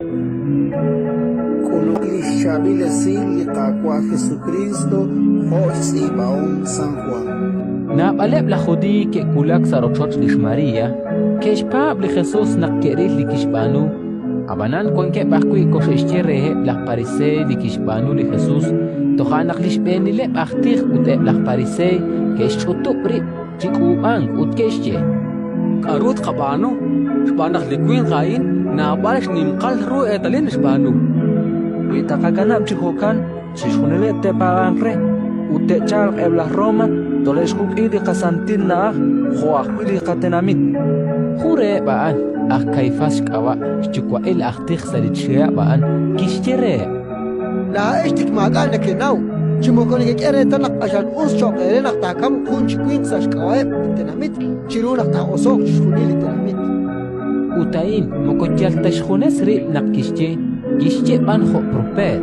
K'uluk li xChaab'il Esil li Qaawa' Jesukriist jo' xtz'iib'ahom San Jwan. Naab'aleb' laj Judiiy ke'wulak sa' rochoch lix María, ke'xpaab' li Jesus naq ke'ril li kixb'aanu. Ab'anan wankeb' ajwi' koxe'xye reheb' laj Pariseey li kixb'aanu li Jesus. Toja' naq li xb'eenileb' aj tij ut eb' laj Pariseey ke'xch'utub' rib' chi k'uub'ank ut ke'xye: K'aru tqab'aanu? Xb'aan naq li winq a'in naab'al xninqal ru eetalil naxb'aanu. Wi taqakanab' chi jo'kan, chixjunileb' te'paab'anq re, ut te'chalq eb' laj Roma, tole'xjuk'i li qasantil na'aj jo' ajwi' li qatenamit. Jun reheb' a'an, aj Kaifás xk'ab'a', xyuwa'il aj tij sa' li chihab' a'an, kixye reheb': Laa'ex tik maak'a' nekenaw, chi moko nekek'e reetal naq q'axal us cho'q eere naq taakamq jun chi winq sa' xk'ab'a'eb' li tenamit chiru naq taa'oso'q chixjunil li tenamit. Ut a'in moko yal ta xjunes rib' naq kixye, kixye b'an jo' propeet.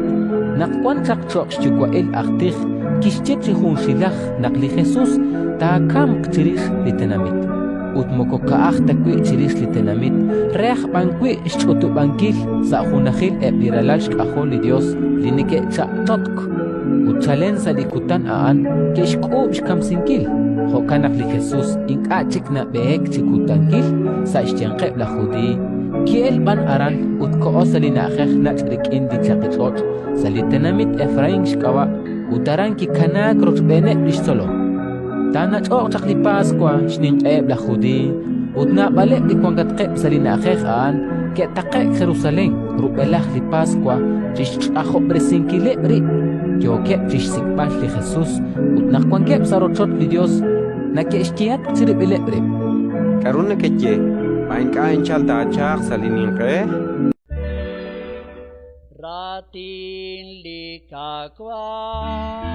Naq wan chaq cho'q xyuwa'il aj tij, kixye chi junxilaj naq li Jesus taakamq chirix li tenamit, ut moko ka'aj ta wi' chirix li tenamit, re aj b'an wi' xch'utub'ankil sa' junajil eb' li ralal xk'ajol li Yos li neke'cha'chotk. Ut chalen sa' li kutan a'an ke'xk'uub' xkamsinkil. Jo'kan naq li Jesus ink'a' chik nab'ehek chi kutankil sa' xyanqeb' laj Judiiy, ki'elk b'an aran ut koho sa' li na'ajej nach' rik'in li chaqich'och', sa' li tenamit Efraín xk'ab'a', ut aran kikanaak rochb'eeneb' li xtzolom. Taanach'o'q chaq li Paswa, xninq'eheb' laj Judiiy, ut naab'aleb' li wankatqeb' sa' li na'ajej a'an ke'taqe'k Jerusalén rub'elaj li Paswa chi xch'ajob'resinkileb' rib', yookeb' chi xsik'b'al li Jesus, ut naq wankeb' sa' rochoch li Yos, neke'xyehatq chirib'ileb' rib': K'aru nekeye? Ma ink'a' anchal taachalq sa' li ninq'e? Raatin li Qaawa'.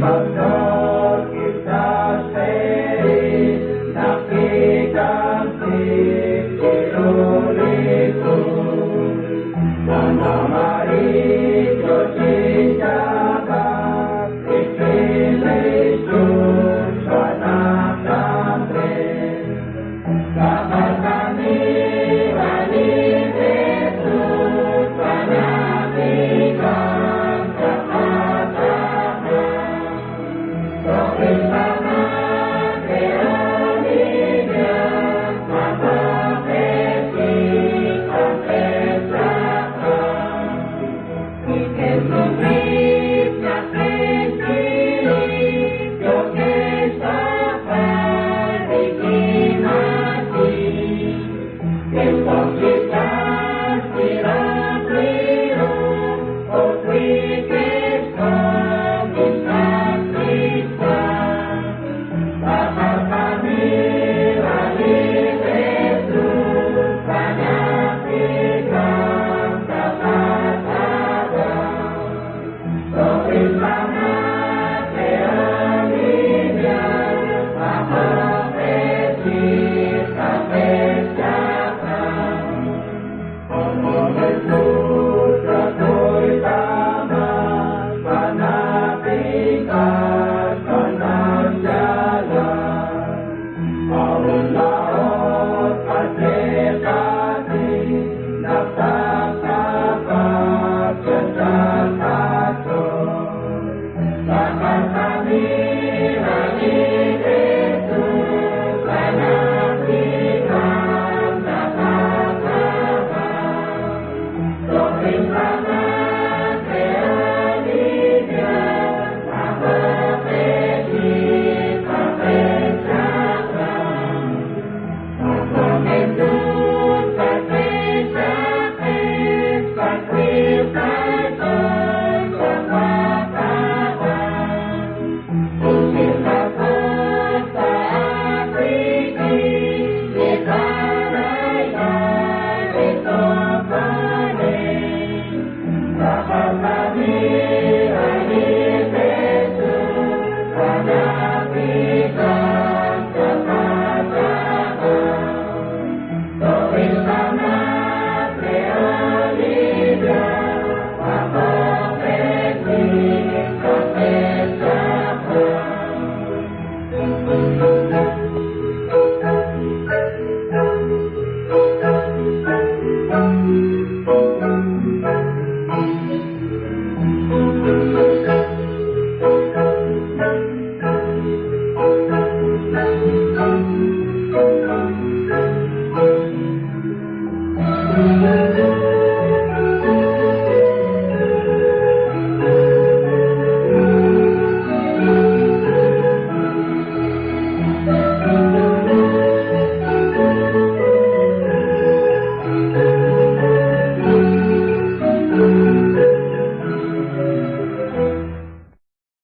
Bye.